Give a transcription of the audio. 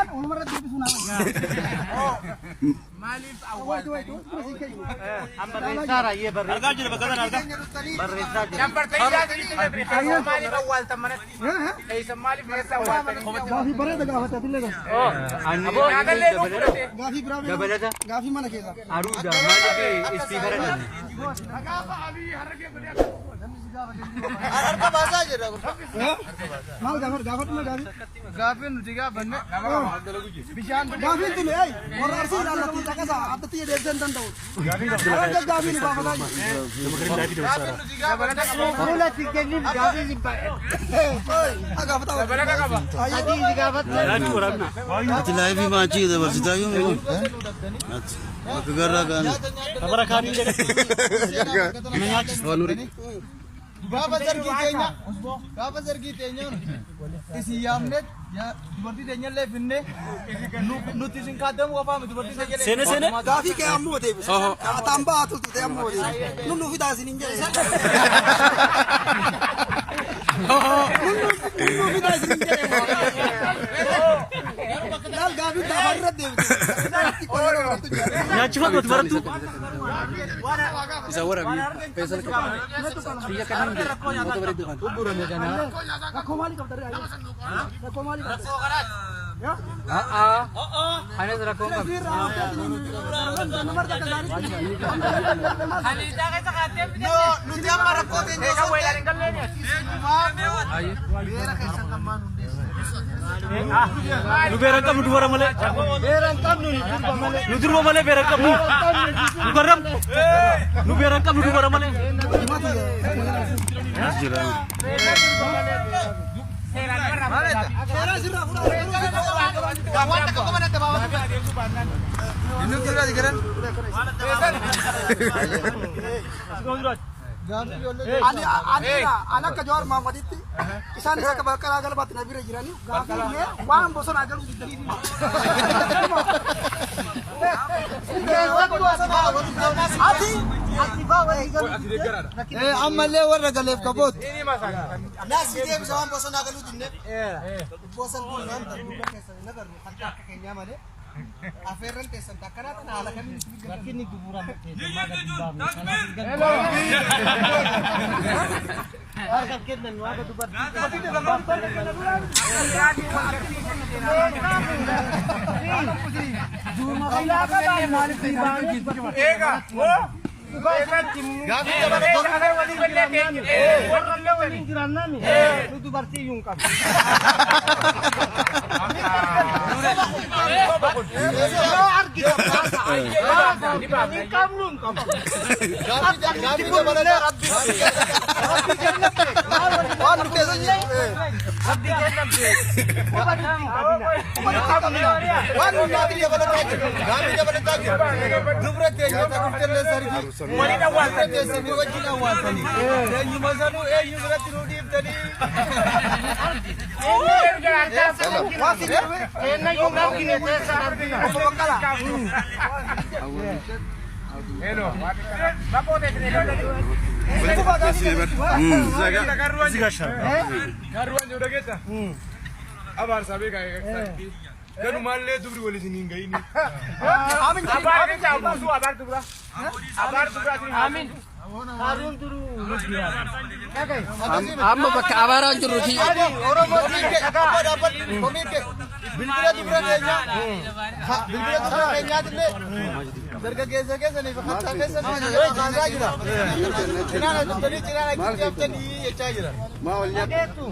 Jennaan walumarra deebisuu naa wayya. Maaliif Wait, wait, wait, siin kennu. Argaa jira bakka kana argaa. Maaliif awwaaltan manatti? Keessan maaliif keessa awwaaltan? Gaafii bareeda gaafate atillee gaafate. Nyaatallee nu fudhate. Gaafii biraa beeku. Dabalata. Gaafii mana keessa. Aruuza maaliif ispiikara dhabne? Harka baasaa jira. Maal gaafadhu gaafadhu mee gaafii. Gaafiin nuti gaafanne bishaan Gaafiin tuni ei warra arsii ilaallatti caqasa addatti deebisee hin danda'u. Warra gaafii nu gaafataa jiru. Gaafiin nuti gaafanne Fuulatti kennin gaafii si baay'ee. Gaafataa. Dabalata qaba. Adii si gaafatte. Ati laayifii maachii dabarsitaa yoo mi'u. Ati bakka garraa kaane. Kabara kaanii jedhe. Gaafa zargii teenya gaafa zargii teenya isin yaamne dubartii teenyallee finne nuti isin kaaddamu qofaa miti dubartii teenyallee. Seene seene. Gaafii kee ammoo deebisa. Kaataan ba'aa turtu ta'e ammoo deebisa. Nun nu fidaa isin hin jedhe. Nun nu fidaa isin hin jedhe. Laal gaafii gaafa irra deebite. Xiqqoo yeroo barattu jira. Nyaachifatu ati barattu. Isa waraabi. Feesal qaba. Biyya kanaan jira. Namoota bareedduu kan. Rakkoo maalii qabda ree? Rakkoo maalii qabda? Anis rakkoo qaba. Nuti amma rakkoo teenya osoo hin ta'in beera keessan kan maan hundeessu. Nu beera hin qabnu dubara malee. Beera hin qabnu nu durba malee. Nu durba malee beera hin qabnu. Nu garram. Nu beera hin qabnu dubara malee. As jira. Waan takka qofa natti baafatu. Inni duraati garan. Gaafii ijoollee. Ani ani ani akka Jawaar Mahaammaditti isaanis akka Baqqalaa Garbaatti na bira jiranii gaafii illee waan bosonaa galuu diddanii. Ati Ammallee warra galeef kaboot. Naasii deebisa waan bosonaa galuu dinne. Bosan kun waan dubba keessan hin agarru harka akka keenyaa malee. Afeerran teessan takkanaa tana haala kamiin isin gargaaru. Rakkinni gurgurama keessummaa gadi hin baafne. Kanaaf harka kennan waaqa dubartii. Eega. Gaafii dabalata. Warra waliin jiraannaan nu dubartii iyyuu hin qabnu. Yoo argite baasa. Hin qabnu hin qabnu. Gaafii dabalata. Waan nu keessa jiru. Rabbi kennan beeku. Waan nu gaafii dabalataa jiru. Gaafii dabalataa jiru. Dubra teenya ta dhuftellee sargii. Waliin awwaaltan. Dubra teessanii wajjin awwaaltanii. Eenyuma sanuu eenyu biratti nu dhiiftanii. Waan si jedhu Eenyuun hin argine teessan argina. obbo Baqqalaa. Abaarsaa beekaa Ganumaallee dubri wal isin hin ga'ini. Amin. Abaar dubraa. Amin. Haruun duruu nuti yaada. Amma bakka abaaraan jirru ti. Oromoo kee abbaa dhaabbadhu komii kee bilbila dubra keenyaa bilbila dubra keenyaatillee dargaggeessa keessanii fi kattaa keessanii kaasaa jira. Cinaan dhuftanii cinaan achitti haftanii jechaa jira. Maa wal nyaata. Dhageettu.